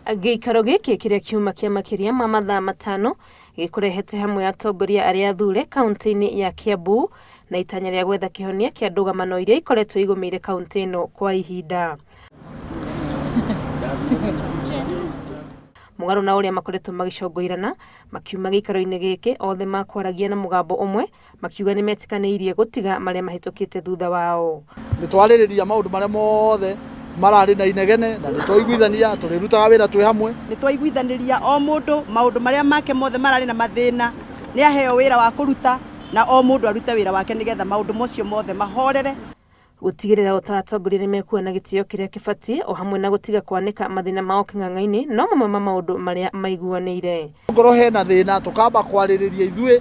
Gĩikaro gĩkĩ kĩrĩa kiuma kĩa makĩria ma mathaa 5 gĩkũrehete hamwe atongoria arĩa athure kaunti-inĩ ya Kiambu na itanya rĩa gwetha kĩhonia kĩa ndũgamano iria ikoretwo igũmĩire kaunti ĩno kwa ihinda. Mũgarũ na ũrĩa makoretwo magĩcongoirana makiuma gĩikaro-inĩ gĩkĩ othe makwaragia na mũgambo ũmwe makiuga nĩmetĩkanĩirie gũtiga marĩa mahĩtũkĩte thutha wao. Nĩtwarĩrĩria maũndũ marĩa mothe mararĩ na inegene na nĩtwaiguithania tũrĩrutaga wĩra twĩ hamwe. Nĩtwaiguithanĩria o mũndũ maũndũ marĩa make mothe mararĩ na mathĩna nĩaheo wĩra wa kũruta na o mũndũ arute wĩra wake nĩgetha maũndũ macio mothe mahorere. Gũtigĩrĩra ota atongoria nĩmekuona gĩtĩo kĩrĩa kĩbatiĩ o hamwe na gũtiga kwanĩka mathĩna mao kĩng'ang'a-inĩ no mamwe ma maũndũ marĩa maiguanĩire. Ngorwo hena thĩna tũkamba kwarĩrĩria ithuĩ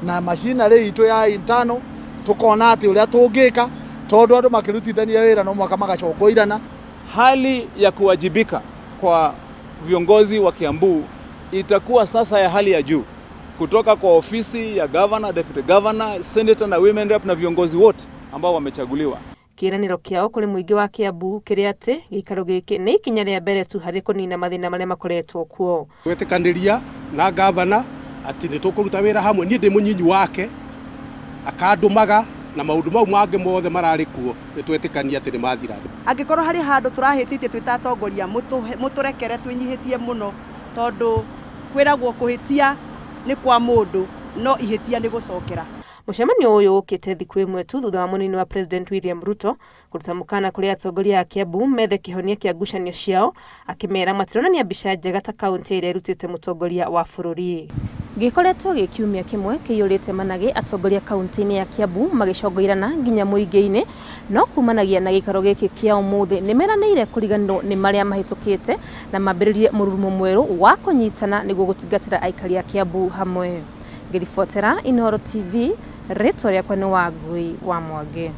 na macinarĩ itũ ya intano tũkona atĩ ũrĩa tũngĩka tondũ andũ makĩrutithania wĩra no mwaka magacongoirana. Hali ya kuwajibika kwa viongozi wa Kiambu itakuwa sasa ya hali ya juu kutoka kwa ofisi ya governor, deputy governor, senator na women rep na viongozi wote ambao wamechaguliwa. Kĩĩranĩro kĩao kũrĩ mũingĩ wa Kiambu kĩrĩa atĩ gĩikaro gĩkĩ nĩ ikinya rĩa mbere tu harĩ kũnina mathĩna marĩa makoretwo kuo. Gwĩtĩkanĩria na governor atĩ nĩ tũkũruta wĩra hamwe, niĩ ndĩ mũnyinyi wake akandũmaga na maũndũ mau mangĩ mothe mararĩ kuo nĩ twetĩkania atĩ nĩ mathira. Angĩkorwo harĩ handũ tũrahĩtĩtie twĩ ta atongoria mũtũrekere twĩnyihĩtie mũno tondũ kwĩragwo kũhĩtia nĩ kwa mũndũ no ihĩtia nĩ gũcokera. Mũcemanio ũyũ ũkĩte thikũ ĩmwe tu thutha wa mũnini wa President William Ruto kũruta mũkana kũrĩ atongoria a Kiambu methe kĩhonia kĩa ngucanio ciao akĩmera matironania mbica njega ta kaunti ĩrĩa ĩrutĩte mũtongoria wa bũrũri. Gĩkoretwo gĩ kiumia kĩmwe kĩiyũrĩte managĩ atongoria kaunti-inĩ ya Kiambu magĩcongoirana nginya mũingĩ-inĩ no kumanagia na gĩikaro gĩkĩ kĩa ũmũthĩ nĩmeranĩire kũriganĩrwo nĩ marĩa mahĩtũkĩte na mambĩrĩrie mũrurumo mwerũ wa kũnyitana nĩguo gũtungatĩra aikari a Kiambu hamwe. Ngĩribotera Inooro TV, rĩtwa rĩakwa nĩ Wangui wa Mwangi.